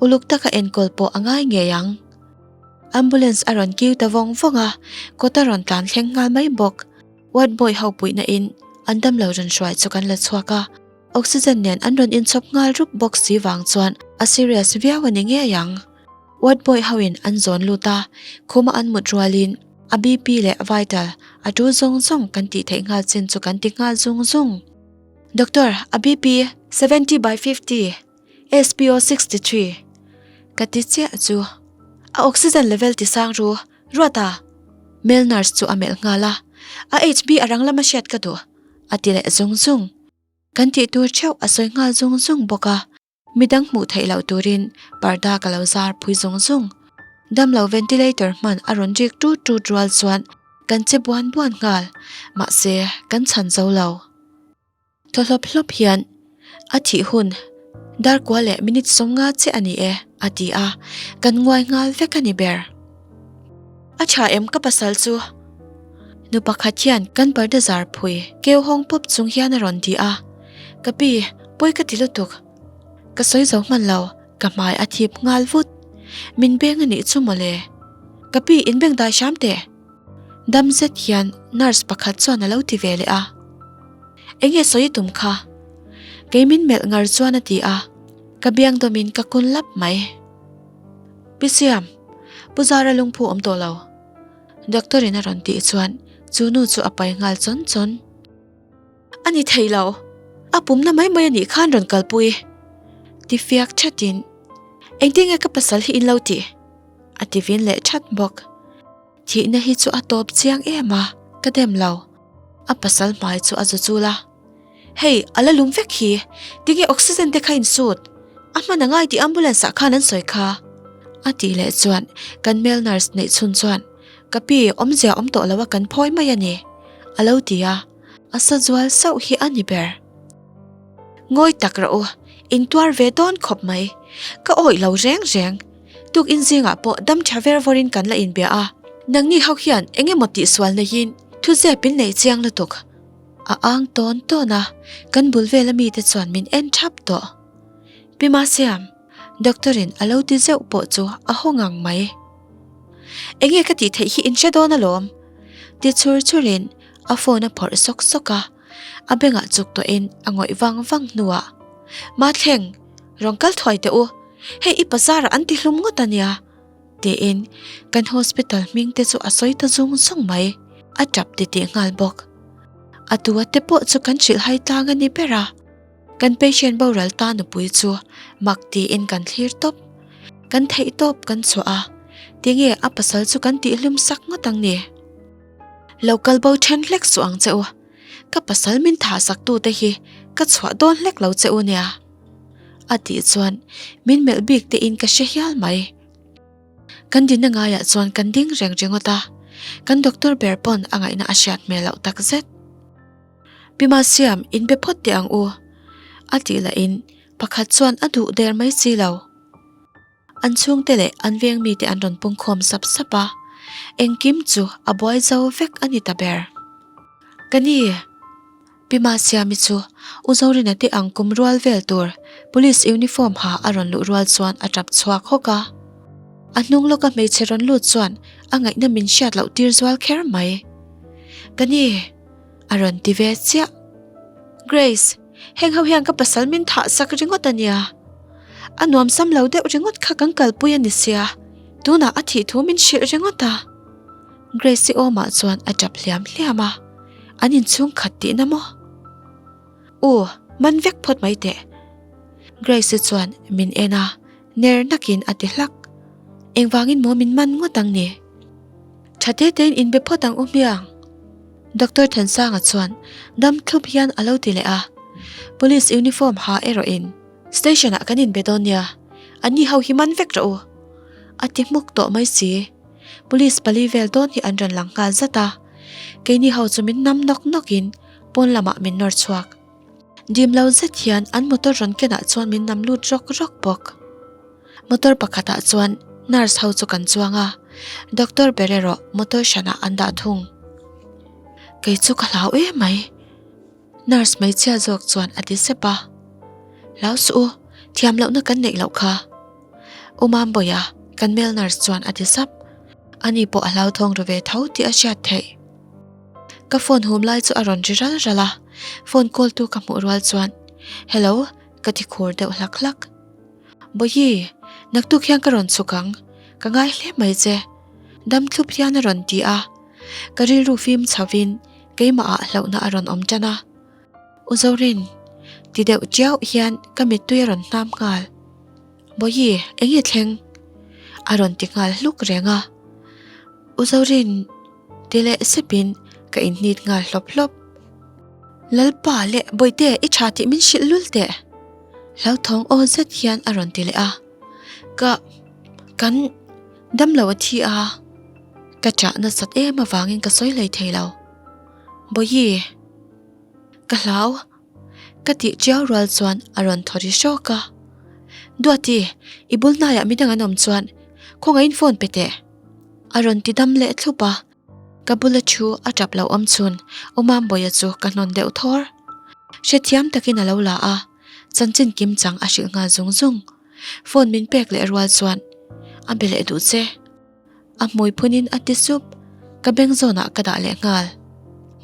Speaker 1: uluk taka enkawl pawh a ngai ngei ang. Ambulance a rawn kiu ta vawng vawng a, kawt a rawn tlan thleng nghal mai bawk. Ward boy ho puihna in an damlo rawn hruai chu kan la chhuak a, oxygen nen an rawn inchhawp nghal rup bawk si vang chuan a serious viau a ni ngei ang. Ward boy ho in an zawn lut a, khuma an mut rualin a BP leh vital a tul zawng zawng kan tih theih nghal chin chu kan ti nghal zung zung. Doctor, a BP 70 by 50, SPO 63 ka ti chiah chu a oxygen level ti sang ru Ruata! Male nurse chu a melh nghal a, a HB a rang lama hriat ka duh a ti leh zung zung. Kan tih tur theuh a sawi nghal zung zung bawk a. Midang hmuh theih loh turin parda ka lo zar phui zung zung. Damlo ventilator hman a rawn rik tut tut rual chuan kan che buan buan nghal, mahse kan chhan zo lo. Thaw hlawp hlawp hian a thih hun dar kua leh minute 50 che a ni e a ti a, kan nguai nghal vek a ni ber. A tha em ka pasal chu? Nu pakhat hian kan parda zar phui keu hawng pawp chung hian a rawn ti a, Ka pi, pawi ka ti lutuk. Ka sawi zo hman lo, ka hmai a thip nghal vut. Min beng a nih chu mawle. Ka pi in beng dai hram teh. Dam zet hian nurse pakhat chuan a lo ti ve leh a. Enge sawi tum kha? Kei min melh ngar chuan a ti a, ka biang dawmin ka kun lap mai. Pi Siam, Pu Zara lungphu awm tawh lo. Doctor in a rawn tih chuan chu nu chu a pai nghal chawn chawn. A ni thei lo, a pumna mai mai a nih khan rawn kalpui. Ti fiak thatin, Engtin nge ka pasal hi in lo tih? A ti vin leh that bawk. Thihna hi chu a tawp chiang em a, ka dem lo. A pasal hmai chu a zu chul a. Hei, a la lum vek hi, tinge oxygen te kha in sut? A hman a ngai tih ambulance ah khan an sawi kha. A tih leh chuan kan male nurse neih chhun chuan, Ka pi, awmzia awm tawh lo a kan phawi mai a ni, a lo ti a, a sa zual sauh hi a ni ber. Ngawi tak rawh u, in tuar ve dawn khawp mai. Ka awih lo reng reng. Tukin zingah pawh dam tha ver vawrin kan la inbia a, nangni ho hian eng emaw tihsual neiin thuzep in nei chiang lutuk. A ang tawn tawn a, kan bul vela mite chuan min en thap tawh. Pi Masiam, doctor in a lo ti zeuh pawh chu a haw ngang mai. Enge ka tih theih hi in hre dawn alawm? Ti chhur chhur in a phone a phawrh sawk sawk a, a bengah chuk tawh in a ngawih vang vang hnuah, Mathleng, rawn kal thuai teh u, hei i bazar ah an ti hlum ngawt a nia. Tiin kan hospital hming te chu a sawi ta zung zung mai, a tap titih nghal bawk. A tua te pawh chu kan hrilh hai tlang a ni ber a, kan patient boral ta nupui chu mak tiin kan thlir tawp. Kan theih tawp kan chhuah a, tinge a pasal chu kan tihhlum sak ngawt ang ni? Lo kal bo then hlek suh ang che u, ka pasal min thah sak tute hi ka chhuah dawn hlek lo che u nia. A tih chuan min melh bik te in ka hre hial mai. Kan dinna ngaiah chuan kan ding reng ringawt a, kan doctor ber pawn a ngaihna a hriat hmel loh tak zet. Pi Masiam in be phawt teh ang u, a tih lah in pakhat chuan a duh der mai si lo. An chhungte leh an veng mite an rawn pungkhawm sap sap a, engkim chu a buai zo vek a ni ta ber. Ka ni! Pi Masiami chu U Zorina te ang kum rual vel tur Police uniform ha a rawn luh rual chuan a tap chhuak hawk a. A hnung lawka hmeichhe rawn lut chuan a ngaihna min hriat loh tir zual kher mai. Ka ni! A rawn ti ve chiah. Grace, heng ho hian ka pasal min thah sak ringawt a nia. A nuam sam lo deuh ringawt kha kan kalpui a ni sia, tunah a thih thu min hrilh ringawt a. Grace-i awmah chuan a tap hliam hliam a, an inchhung khat tihna maw? U, man vek phawt mai teh. Grace-i chuan min en a, ner nakin a ti hlak. Engvangin maw min man ngawt ang ni? Tha te tein inbe phawt ang u hmiang. Doctor Thansanga chuan dam thlup hian a lo ti leh a, Police uniform ha erawhin Station ah kan inbe dawn nia, anni ho hi man vek rawh u. A ti hmuk tawh mai si. Police pali vel dawn hi an rawn lang nghal zat a, keini ho chu min nam nawk nawkin pawn lamah min nawr chhuak. Dim lo zet hian an motor rawn kenah chuan min nam lut rawk rawk bawk. Motor pakhatah chuan nurse ho chu kan chuang a, doctor ber erawh motor hranah an dah thung. Kei chu ka hlau em mai. Nurse hmeichhia zawk chuan a ti sep a. Hlau suh u, thiam lohna kan neih loh kha. U Mambawiha, kan male nurse chuan a ti sap. Ani pawh a hlauthawng ru ve tho tih a hriat theih. Ka phone hum lai chu a rawn ri ral ral a, phone call tu ka hmuh rual chuan, Hello, ka ti khur deuh hlak hlak. Bawihi, naktuk hian ka rawn chhuk ang, ka ngai hle mai che. Dam thlup hian a rawn ti a, ka rilru fim chhovin keimahah hlauhna a rawn awm tan a. U Zorin, ti deuh chiauh hian ka mittui a rawn hnam nghal. Bawihi, eng nge thleng? A rawn ti nghal hluk reng a. U Zorin, ti leh sepin ka inhnit nghal hlawp hlawp. Lalpa leh Bawihte i tha tih min hrilh lul teh. Hlauthawng aw zet hian a rawn ti leh a. Ka, kan damlo a thi a. Ka chah nasat em avangin ka sawi hlei thei lo. Bawihi, ka hlau. Ka tih chiau rual chuan a rawn thaw ri hrawk a. Duati, i bul hnaiah midang an awm chuan khawngaihin phone pe teh. A rawn ti dam leh thlup a. Ka bula thu a tap lo awm chhun U Mambawiha chu ka hnawn deuh thawr. Hrethiam takin a lo la a, chanchin kim chang a hrilh nghal zung zung. Phone min pek leh rual chuan a be leh duh che. A hmui phunin a ti sup, ka beng zawnah ka dah leh nghal.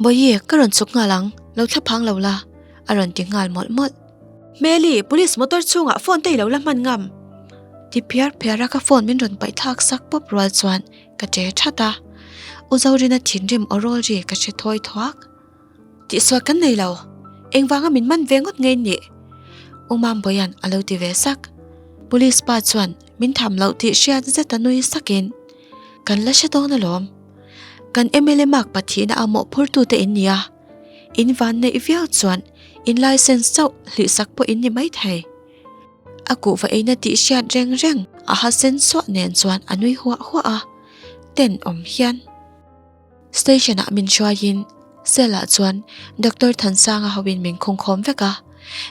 Speaker 1: Bawihi, ka rawn chhuk nghal ang, lo thla phang lo la, a rawn ti nghal mawlh mawlh. Hmeli, police motor chhungah phone te i lo la hman ngam? Ti phiar phiar a ka phone min rawn paih thlak sak pawp rual chuan ka che that a. U Zorina thinrim aw rawl ri ka hre thawi thuak. Tihsual kan nei lo, engvanga min man ve ngawt ngei nih? U Mambawia'n a lo ti ve sak. Police pa chuan min tham loh tih hriat zet a nui sakin, Kan la hre dawn alawm. Kan mla mark pathihna a mawhphurtute in nia. In van neih viau chuan in license chauh hlihsak pawh in ni maithei. A kuhva eina tih hriat reng reng a ha sen suah nen chuan a nui huah huah a, tenawm hian. Station ah min hruaiin cell ah chuan Doctor Thansanga hoin min khungkhawm vek a,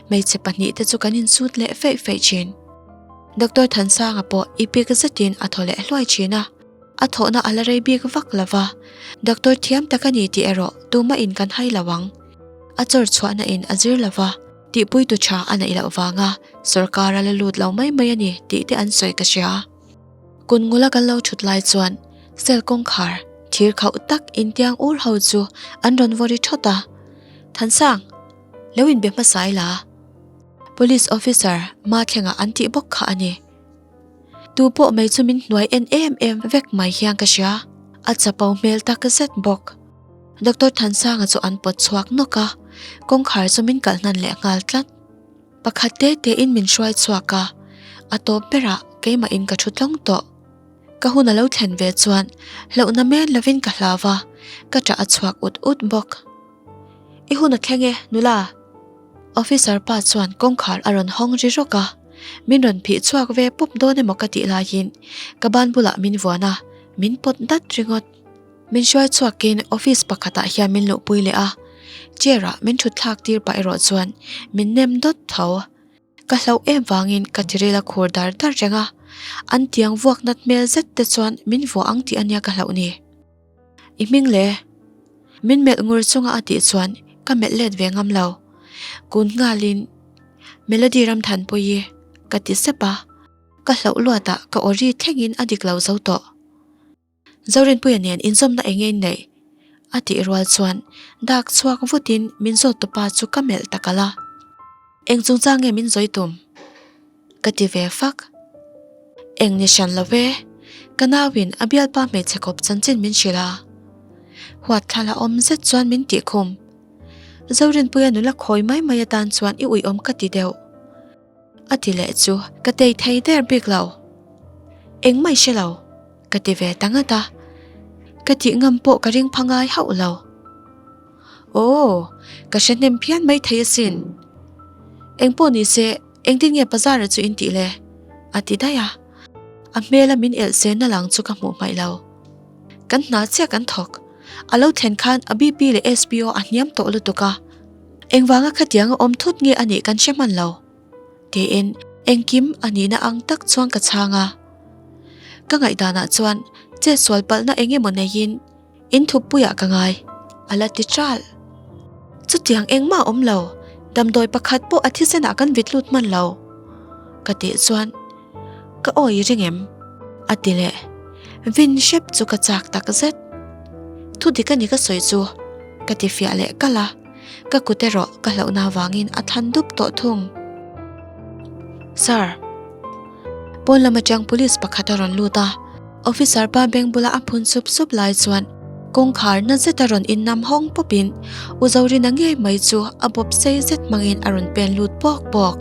Speaker 1: hmeichhe pahnih te chu kan insut leh feih feih thin. Doctor Thansanga pawh i pik zetin a thaw leh hluai thin a, a thawhna a la rei bik vak lo va, Doctor thiam tak a ni tih erawh tumah in kan hai lo ang. A chawr chhuahna in a zir lo va, tihpuitu tha a neih loh vanga sorkar a la lut lo mai mai a ni tih te an sawi ka hria. Kun ngula kan lo thut lai chuan cell kawngkhar thir khauh tak intiang ur ho chu an rawn vaw ri thawt a, Thansang, lo inbe hmasa ila. Police officer Mathlenga an tih bawk kha a ni. Tu pawh mai chu min hnuai en em em vek mai hian ka hria, a chapo hmel tak zet bawk. Doctor Thansanga chu an pawt chhuak nawk a, kawngkhar chu min kalh hnan leh nghal tlat. Pakhat te te in min hruai chhuak a, a tawp berah keimah in ka thu tlawng tawh. Ka hun a lo thlen ve chuan hlauhna men lovin ka hlau a, ka ṭah a chhuak ut ut bawk. I hun a thleng e, nula. Officer pa chuan kawngkhar a rawn hawng ri rawk a, min rawn phih chhuak ve pawp dawn emaw ka tih laiin ka ban bulah min vuan a, min pawt dat ringawt. Min hruai chhuakin office pakhatah hian min luhpui leh a, chair ah min thut thlak tir pah erawh chuan min nem dawt tho. Ka hlauh em vangin ka tiril a khur dar dar reng a, an tiang vuak nat hmel zet te chuan min vuah ang tih ania ka hlauh ni. I hming le? Min melh ngur chunga a tih chuan ka melh let ve ngam lo. Kun nghalin Melody Ramthanpuii ka ti sep a, ka hlauh luatah ka aw ri thlengin a dik lo zo tawh. Zorinpuia nen inzawmna eng nge in neih? A tih rual chuan dak chhuak vutin min zawt tupa chu ka melh ta kalh a. Eng chungchang nge min zawi tum? Ka ti ve fak. Eng ni hran lo ve, ka nauin a bialpa hmeichhe kawp chanchin min hrilh a. Huat thla la awm zet chuan min tih khum. Zorinpuia nula khawi mai mai atan chuan i uiawm ka ti deuh. A ti leh chu ka tei thei der bik lo. Engmah i hre lo, ka ti ve ta ngat a. Ka tih ngam pawh ka ring pha ngai hauh lo. Aw, ka hre hnem phian mai thei asin. Engpawh ni se, engtin nge bazar-a chu in tih le? A ti daih a. A hmela min elh zen na lang chu ka hmuh hmaih lo. Kan hna chiah kan thawk. A lo thlen khan a BP leh SPO a hniam tawh lutuk a. Engvanga khatianga awm thut nge a nih kan hre hman lo? Tiin engkim a nihna ang tak chuan ka chhang a. Ka ngaihdanah chuan chetsual palhna eng emaw neiin in thuppuiah ka ngai, a la ti ṭalh. Chutiang engmah a awm lo, damdawi pakhat pawh a thisenah kan vit lut hman lo, ka tih chuan ka awi i ring em? A ti leh. Vin hrep chu ka chak tak zet. Thudik a ni ka sawi chu, ka ti fiah leh kalh a. Ka kut erawh ka hlauhna avangin a than dup tawh thung. Sir. Pawn lam atang police pakhat a rawn lut a, officer pa beng bula a phun sup sup lai chuan kawngkhar na zet a rawn innam hawng pawpin U Zorina ngei mai chu a bawp sei zet hmangin a rawn pen lut pawk pawk.